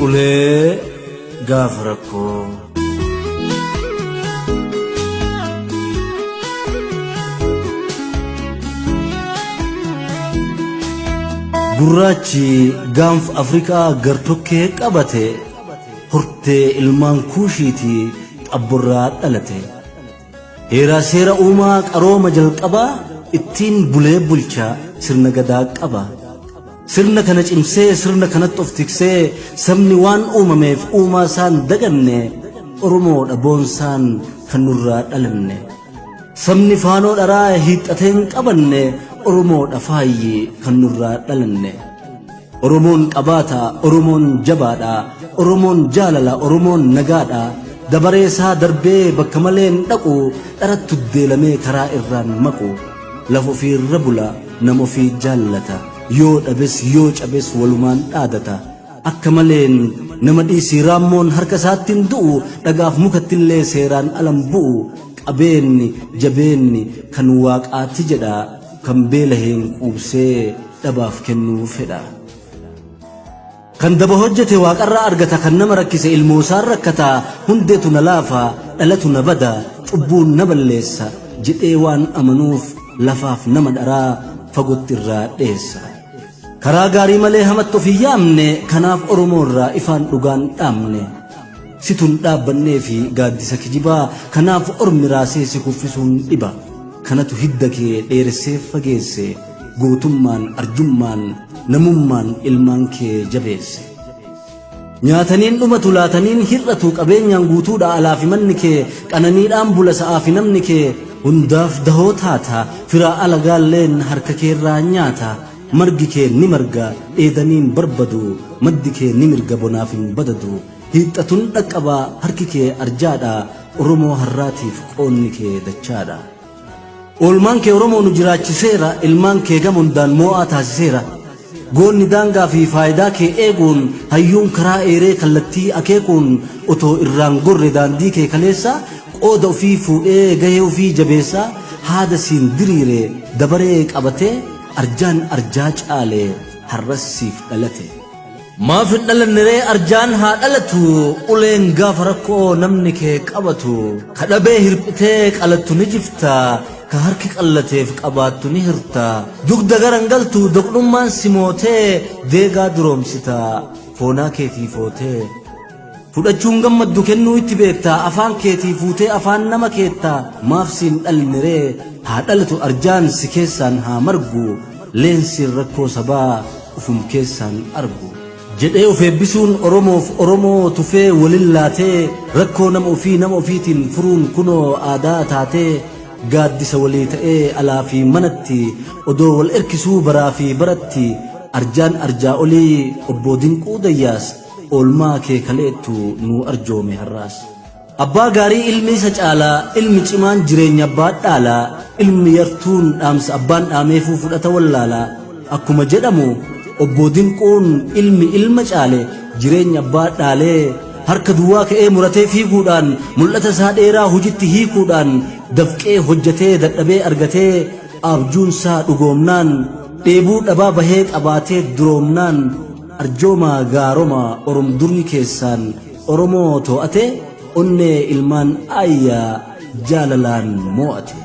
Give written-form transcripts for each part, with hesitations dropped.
Ulee gaafa rakkoo. Gurraachi gaanfa Afrikaa gartokkee qabate hortee ilmaan kuushiitii xabborraa dhalate. Heeraa seera uumaa qarooma jalqabaa ittiin bulee bulcha sirna gadaa qaba. Sirna kana cimsee sirna kanatti of tiksee sabni waan uumameef uumaa isaan daganne Oromoodha boonsaan kan nurraa dhalanne. Sabni faanoo dharaa hiixxatee hin qabanne Oromoodha faayyi kan nurraa dhalanne. Oromoon qabaata, Oromoon jabaadha, Oromoon jaalala, Oromoon nagaadha. Dabaree isaa darbee bakka malee hin dhaqu, dharatti uddeelamee karaa irraan maqu. Lafa ofii irra bula, nama ofii jaallata. Yoo dhabes yoo cabes walumaan dhaadata. Akka maleen nama dhiisii raammoon harka isaatti hin du'u, dhagaaf mukattillee seeraan ala hin bu'u. Qabeenni, jabeenni kan waaqaati jedha, kan beelaheen quubsee dhabaaf kennuu fedha. Kan daba hojjete waaqarraa argata, kan nama rakkise ilmoosaan rakkata, hundeetu na laafa, dhalatu na bada, cubbuun na balleessa jedhee waan amanuuf lafaaf nama dharaa fagotti irraa dheessa. Karaa gaarii malee hamatti of hin yaamne, kanaaf Oromoorraa ifaan dhugaan dhaamne. Situ hin dhaabbanneefi gaaddisa kijibaa, kanaaf ormi raasee si kuffisuun dhiba. Kanatu hidda kee dheeressee fageesse, gootummaan, arjummaan, namummaan ilmaan kee jabeesse. Nyaataniin dhumatu laataniin hir'atu qabeenyaan guutuudha alaafi manni kee qananiidhaan bula sa'aafi namni kee hundaaf dahoo taata firaa alagaalleen harka keerraa nyaata margi kee ni marga dheedaniin barbadu maddi kee ni mirga bonaaf hin badadu hiixxatun dhaqqaba harki kee arjaadha Oromoo har'aatiif qoonni kee dachaadha. Oolmaan kee Oromoo nu jiraachiseera, ilmaan kee gama hundaan moo'aa taasiseera. Goonni daangaa fi faayidaa kee eeguun, hayyuun karaa eeree kallattii akeekuun, otoo irraan gorre daandii kee kaleessaa, qooda ofii fuudhee gahee ofii jabeessaa, haada siin diriire dabaree qabatee, arjaan arjaa caale har'as siif dhalate. Maaf hin dhalanne ree arjaan haa dhalatu uleen gaafa rakkoo namni kee qabatu ka dhabee hirphitee qalattu ni jifta ka harki qallateef qabaattu ni hirta dugda garan galtu doqnummaan si mootee deegaa duroomsita foonaa keetii footee Fudhachuun gammaddu kennuu itti beekta afaan keetii fuutee afaan nama keetta maaf siin dhalne ree haa dhalatu arjaan si keessaan haa margu leensiin rakkoo sabaa ufum keessaan argu. Jedhee of eebbisuun Oromoof Oromoo tufee walin laatee rakkoo nama ofii nama ofiitiin furuun kunoo aadaa taatee gaaddisa walii ta'ee alaa fi manatti odoo wal erkisuu baraa fi baratti arjaan arjaa olii obboo Dinquu Dayyaas Oolmaa kee kaleettu nuu arjoome har'aas. Abbaa gaarii ilmi isa caala, ilmi cimaan jireenya abbaa dhaala, ilmi yartuun dhaamsa abbaan dhaameefuu fudhata wallaala. Akkuma jedhamu Obboo Dinquun ilmi ilma caale jireenya abbaa dhaalee harka duwwaa ka'ee muratee fiiguudhaan mul'ata isaa dheeraa hojitti hiikuudhaan dafqee hojjetee dadhabee argatee abjuunsaa dhugoomnaan dheebuu dhabaa bahee qabaatee duroomnaan Arjooma gaaroma orom durii keessaan Oromoo too'ate onnee ilmaan aayyaa jaalalaan moo'ate.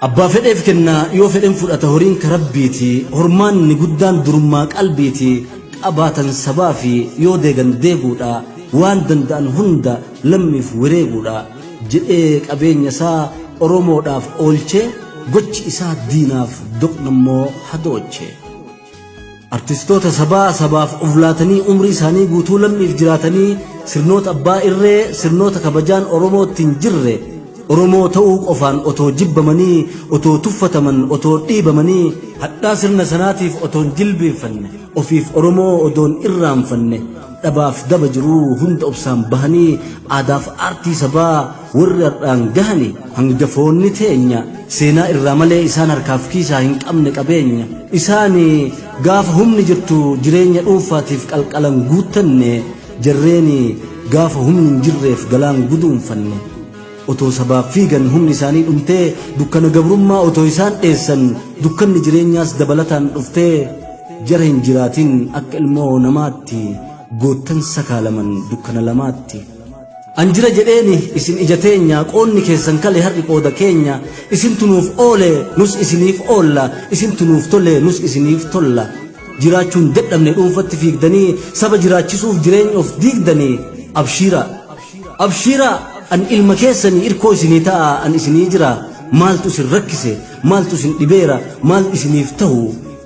Abbaa fedheef kenna yoo fedhen fudhata horiin ka rabbiiti hormaanni guddaan durummaa qalbiiti qabaatan sabaafi yoo deegan deeguudha waan danda'an hunda lammiif wereeguudha jedhee qabeenya isaa Oromoodhaaf oolchee gochi isaa diinaaf doqnammoo hadooche. Artistoota sabaa sabaaf of laatanii umrii isaanii guutuu lammiif jiraatanii sirnoota abbaa irree sirnoota kabajaan Oromootti hin jirre Oromoo ta'uu qofaan otoo jibbamanii otoo tuffataman otoo dhiibamanii hadhaa sirna sanaatiif otoo hin jilbiinfanne ofiif Oromoo odoo hin irraanfanne dhabaaf daba jiruu hunda obsaan bahanii aadaaf aartii sabaa warri har'aan gahani hangafoonni teenya seenaa irraa malee isaan harkaaf kiisaa hin qabne qabeenya isaani gaafa humni jirtu jireenya dhuunfaatiif qalqalan guuttanne jarreeni gaafa humni hin jirreef galaan guduunfanne otoo sabaaf fiigan humni isaanii dhumtee dukkana gabrummaa otoo isaan dheessan dukkanni jireenyaas dabalataan dhuftee jara hin jiraatin akka ilmoo namaatti. Goottan sakaalaman dukkana lamaatti. An jira jedheeni isin ija teenya qoonni keessan kale har'i qooda keenya isintu nuuf oole nus isiniif oolla isintu nuuf tole nus isiniif tolla. Jiraachuun dadhabne dhuunfatti fiigdanii saba jiraachisuuf jireenya of diigdanii abshiira. Abshiira an ilma keessanii irkoo isinii ta'a an isinii jira maaltu isin rakkise maaltu isin dhibeera maal isiniif ta'u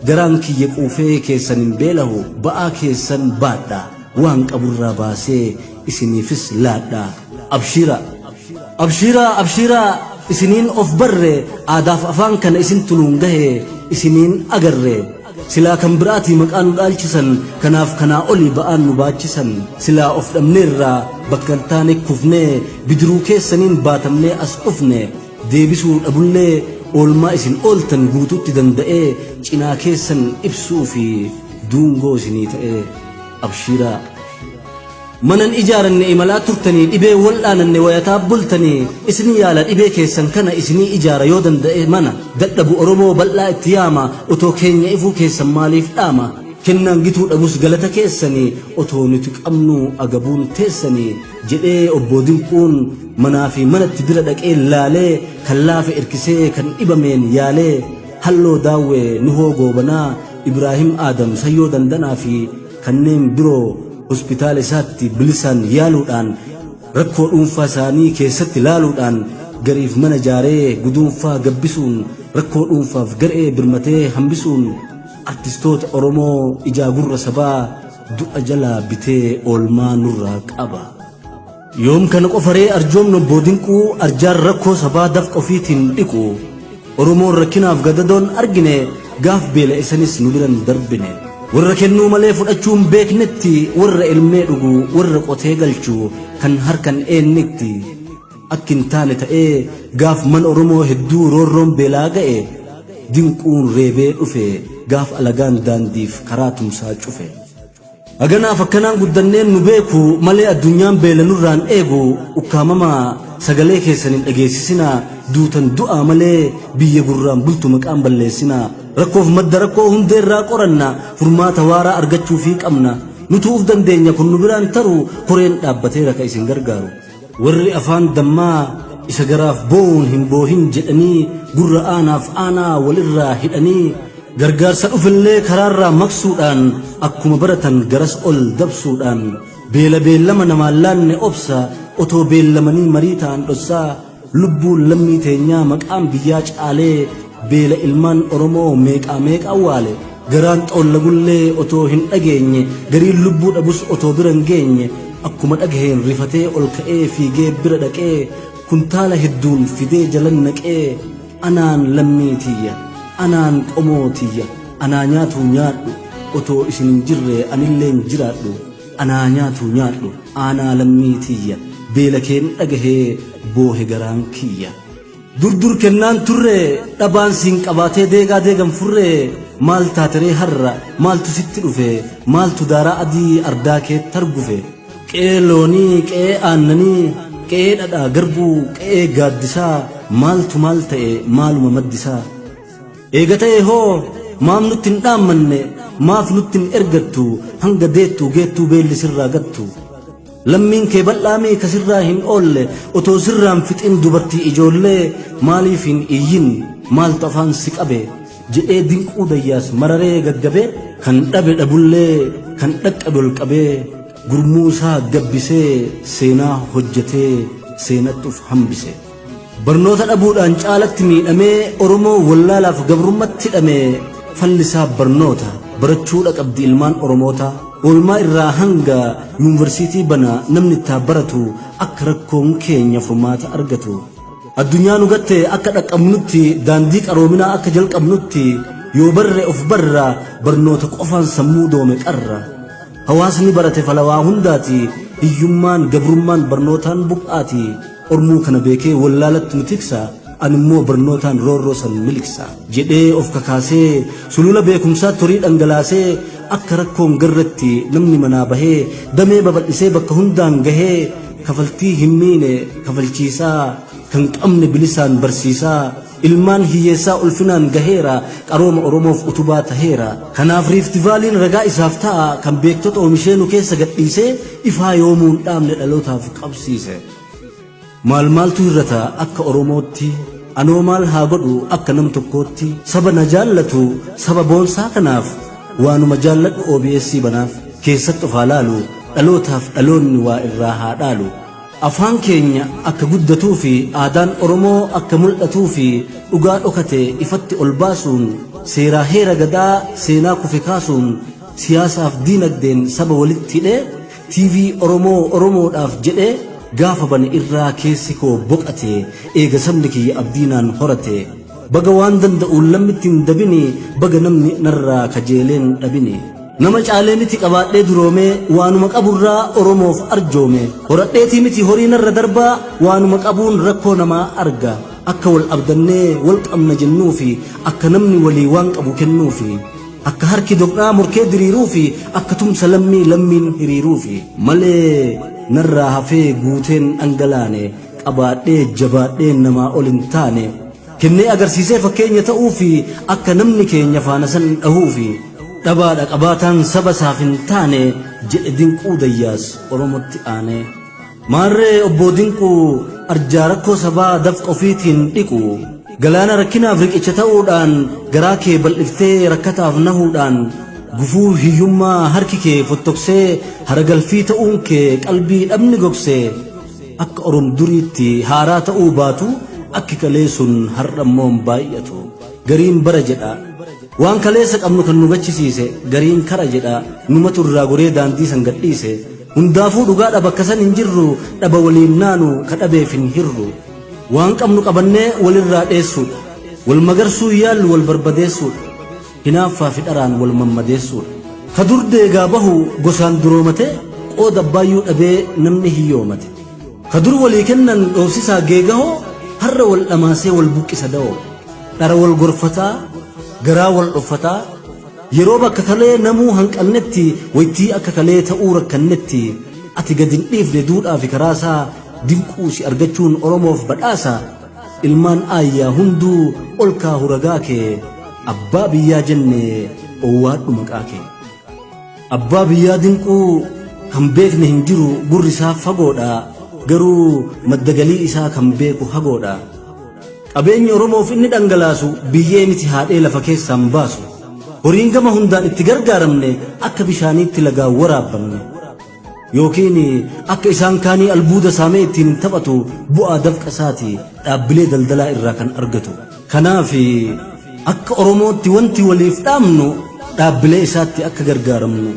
garaan kiyya quufee keessan hin beelahu ba'aa keessan baadha waan qaburraa baasee isiniifis laadha abshiira. Abshiira abshiira isiniin of barre aadaaf afaan kana isin tuluun gahe isiniin agarre. Silaa kan biraatii maqaa nu dhaalchisan kanaaf kanaa olii ba'aan nu baachisan silaa of dhabneerraa bakka hin taane kufnee bidiruu keessaniin baatamnee as dhufne deebisuu dhabullee oolmaa isin ooltan guutuutti danda'ee cinaa keessan ibsuu fi duungoo isinii ta'ee abshiiraa. Manan ijaaranne imalaa turtanii dhibee wal'aananne wayataa bultanii isinii yaala dhibee keessan kana isinii ijaara yoo danda'e mana dadhabu Oromoo bal'aa itti yaama otoo keenya ifuu keessan maaliif dhaama kennaan gituu dhabus galata keessanii otoo nuti qabnuu agabuun teessanii jedhee obbo Dinquun manaa fi manatti bira dhaqee laalee kan laafe irkisee kan dhibameen yaalee Halloo Daawwee Nuhoo Goobanaa Ibraahim Aadam Sayyoo Dandanaa fi kanneen biroo hospitaala isaatti bilisaan yaaluudhaan rakkoo dhuunfaa isaanii keessatti laaluudhaan gariif mana ijaaree guduunfaa gabbisuun rakkoo dhuunfaaf garee birmatee hambisuun artistoota Oromoo ijaa gurra sabaa du'a jalaa bitee oolmaa nurraa qaba. Yoom kana qofaree arjoomni obbo Dinquu arjaan rakkoo sabaa dafqa ofiitiin dhiqu. Oromoon rakkinaaf gadadoon argine gaaf beela isanis nu biran darbine. Warra kennuu malee fudhachuun beeknetti warra elmee dhugu warra qotee galchu kan harkan eennitti. Akki hin taane ta'ee gaaf mana Oromoo hedduu roorroon beelaa ga'e Dinquun reebee dhufe gaaf alagaan daandiif karaa tumsaa cufe. Haganaaf akkanaan guddanneen nu beeku malee addunyaan beela nurraan eegu ukkaamamaa sagalee keessan hin dhageessisinaa duutan du'aa malee biyya gurraan bultu maqaan balleessinaa rakkoof madda rakkoo hundeerraa qoranna furmaata waaraa argachuufii qabna nutu uf dandeenya kun nu biraan taru koreen dhaabbateera ka isin gargaaru. Warri afaan dammaa isa garaaf boo'uun hin boohin jedhanii gurra aanaaf aanaa walirraa hidhanii gargaarsa dhufellee karaarraa maqsuudhaan akkuma baratan garas ol dabsuudhaan beela beellama namaan laanne obsa otoo beellamanii marii ta'an dhossaa lubbuun lammii teenyaa maqaan biyyaa caalee beela ilmaan Oromoo meeqaa meeqa awwaale garaan xoollagullee otoo hin dhageenye gariin lubbuu dhabus otoo bira hin geenye akkuma dhagaheen rifatee ol ka'ee fiigee bira dhaqee kuntaala hedduun fidee jalan naqee anaan lammii tiyya anaan qomoo tiyya anaa nyaatuu nyaadhu otoo isin hin jirre anilleen jiraadhu anaa nyaatuu nyaadhu aanaa lammii tiyya beela keen dhagahee boohe garaan kiyya. Dur dur kennaan turre dhabaan siin qabaatee deegaa deegan furre maal taateree har'a maaltu sitti dhufe maaltu daaraa adii ardaa kee targufe qe'ee loonii qe'ee aannanii qe'ee dhadhaa garbuu qe'ee gaaddisaa maaltu maal ta'e maaluma maddisaa. Eega ta'e hoo maaf nutti hin dhaammanne maaf nutti hin ergattu hanga deettuu geettuu beelli sirraa gattu. Lammiin kee bal'aamii ka sirraa hin oolle otoo sirraan fixin dubartii ijoollee maaliif hin iyyin maaltu afaan si qabe jedhee Dinquu Dayyaas mararee gaggabee kan dhabe dhabullee kan dhaqqabe ol qabee gurmuu isaa gabbisee seenaa hojjetee seenatti uf hambise. Barnoota dhabuudhaan caalatti miidhamee Oromoo wallaalaaf gabrummatti hidhame fallisaa barnoota barachuudha qabdi ilmaan Oromoota. Oolmaa irraa hanga yuunivarsiitii bana namni ittaa baratu akka rakkoon keenya furmaata argatu. Addunyaa nu gatte akka dhaqqabnutti daandii qaroominaa akka jalqabnutti yoo barre of barra barnoota qofaan sammuu doome qarra. Hawaasni barate fala waa hundaati hiyyummaan gabrummaan barnootaan buqqaati. Ormuu kana beekee wallaalatti nu tiksa animmoo barnootaan roorroo san miliqsa. Jedhee of kakaasee sulula beekumsaatti horii dhangalaasee akka rakkoon garratti namni manaa bahee damee babal'isee bakka hundaan gahee kafaltii hin miine kafalchiisaa kan qabne bilisaan barsiisaa Ilmaan hiyyeessaa ulfinaan gaheera, qarooma Oromoof utubaa taheera. Kanaaf Riifti Vaaliin ragaa isaaf ta'a, kan beektota oomishee nu keessa gadhiisee, ifaa yoomuu hin dhaamne dhalootaaf qabsiise. Maal maaltu hir'ata akka Oromootti? Anoo maal haa godhu akka nam tokkootti? Saba na jaallatu, saba boonsaa kanaaf, waanuma jaalladhu OBS banaaf. Keessatti of haa laalu, dhalootaaf dhaloonni waa irraa haa dhaalu. Afaan keenya akka guddatuu fi aadaan Oromoo akka mul'atuu fi dhugaa dhokate ifatti ol baasuun, seeraa heera Gadaa seenaa kufe kaasuun, siyaasaaf diinagdeen saba walitti hidhee, TV Oromoo Oromoodhaaf jedhee gaafa bane irraa keessi koo boqate, eega sabni kiyya abdii naan horate. Baga waan danda'uun lammitti hin dabini, baga namni narraa kajeeleen dhabini. Nama caalee miti qabaadhee duroomee, waanuma qaburraa Oromoof arjoome. Horadheetii miti horii narra darbaa, waanuma qabuun rakkoo namaa arga. Akka wal abdannee wal qabna jennuufi, akka namni walii waan qabu kennuufi. Akka harki doqnaa morkee diriiruufi, akka tumsa lammii lammiin hiriiruufi. Malee narraa hafee guuteen dhangalaane, qabaadhee jabaadhee namaa ol hin taane. Kennee agarsiisee fakkeenya ta'uufi, akka namni keenya faana san dhahuufi. Dhabaadha qabaataan saba isaaf hin taane, jedhe Dinquu Dayyaas Oromotti aanee. Maarree Obboo Dinquu arjaa rakkoo sabaa dafqa ofiitiin dhiqu. Galaana rakkinaaf riqicha ta'uudhaan, garaa kee bal'iftee rakkataaf nahuudhaan, gufuu hiyyummaa harki kee fottoqsee, haragalfii ta'uun kee qalbii dhabni gogsee, akka Orom duriitti haaraa ta'uu baatu, akki kalee sun har'a immoo hin baay'atu. Gariin bara jedha. Waan kaleessa qabnu kan nu gachisiise, gariin kara jedha, numatu irraa goree daandii san gadhiise. Hundaafuu dhugaadha bakka san hin jirru, dhaba waliin naanu ka dhabeef hin hirru. Waan qabnu qabannee walirraa dheessuudha. Wal magarsuu yaallu wal barbadeessuudha. Hinaaffaa fi dharaan wal mammadeessuudha. Ka dur deegaa bahu gosaan duroomatee, qooda abbaayyuu dhabee namni hiyyoomate. Ka dur walii kennan dhoofsisaa geegahoo, har'a wal dhamaasee wal buqqisa dawoo. Dhara wal gorfataa, garaa wal dhoffataa, yeroo bakka kalee namuu hanqannetti, waytii akka kalee ta'uu rakkannetti, ati gad hin dhiifne duudhaa fi karaasaa, Dinquu si argachuun Oromoof badhaasa, ilmaan aayyaa hunduu ol kaahu ragaa kee, abbaa biyyaa jenne owwaadhu maqaa kee. Abbaa biyyaa Dinquu kan beekne hin jiru, gurri isaa fagoodha, garuu madda galii isaa kan beeku hagoodha. Qabeenyi Oromoof inni dhangalaasu biyyee miti haadhee lafa keessaan baasu. Horiin gama hundaan itti gargaaramne akka bishaaniitti lagaan waraabbamne. Yookiin akka isaan kaanii albuuda saamee ittiin hin taphatu, bu'aa dafqa isaati dhaabbilee daldalaa irraa kan argatu. Kanaaf akka Oromootti wanti waliif dhaamnu dhaabbilee isaatti akka gargaaramnu.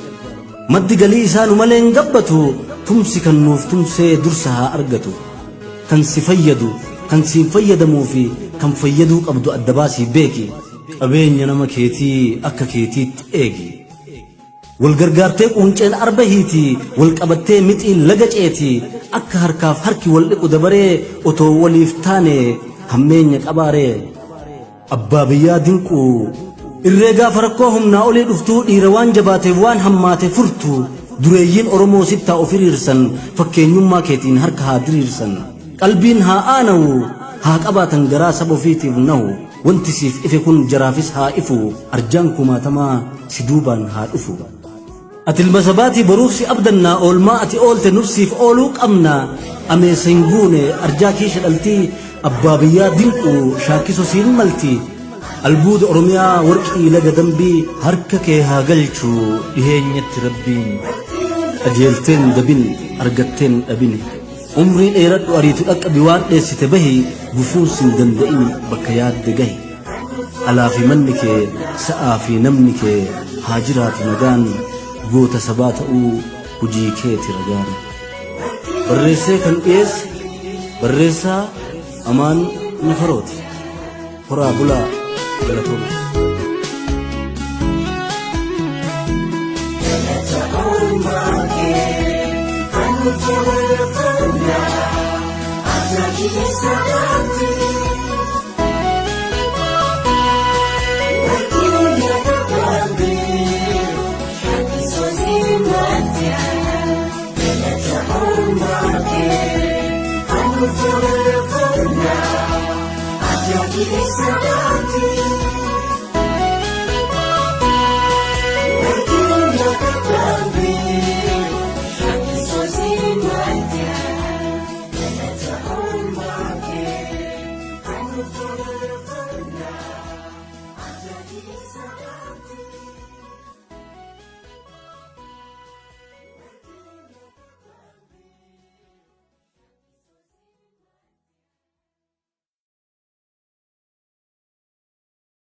Maddi galii isaa nu malee hin gabbatu, tumsi kan nuuf tumsee dursa haa argatu. Kan si fayyadu, kan siin fayyadamuu fi kan fayyaduu qabdu adda baasii beeki. Qabeenya nama keetii akka keetiitti eegi. Wal gargaartee quunceen arba hiiti, wal qabattee mixiin laga ceeti, akka harkaaf harki wal dhiqu dabaree, otoo waliif taane hammeenya qabaaree. Abbaa biyyaa Dinquu. Irree gaafa rakkoo humnaa olii dhuftuu, dhiira waan jabaateef waan hammaate furtu, dureeyyiin Oromoo sittaa of hiriirsan, fakkeenyummaa keetiin harka haa diriirsan. Qalbiin haa aanawu, haa qabaatan garaa saba ofiitiif nahu, wanti siif ife kun jaraafis haa ifu, arjaan kumaatamaa si duubaan haa dhufu. Ati ilma sabaatii boruuf si abdannaa, oolmaa ati oolte nus siif ooluu qabna, ameessa hin guune arjaa kiisha dhaltii, abbaa biyyaa Dinquu shaakkiso siin malti. Albuuda Oromiyaa warqii laga dambii harka kee haa galchu dhiheenyatti rabbiin. Qajeelteen dabin argatteen dhabin. Umrii dheeradhu ariitu dhaqqabi waan dheessite bahi, gufuun sin danda'in bakka yaadde gahi. Alaa fi manni kee sa'aa fi namni kee haa jiraatu nagaan, goota sabaa ta'uu hujii keeti ragaan. Barreessee kan dhiyeesse barreessaa Amaan Nafarooti. Horaa bulaa, galatooma. Thank you.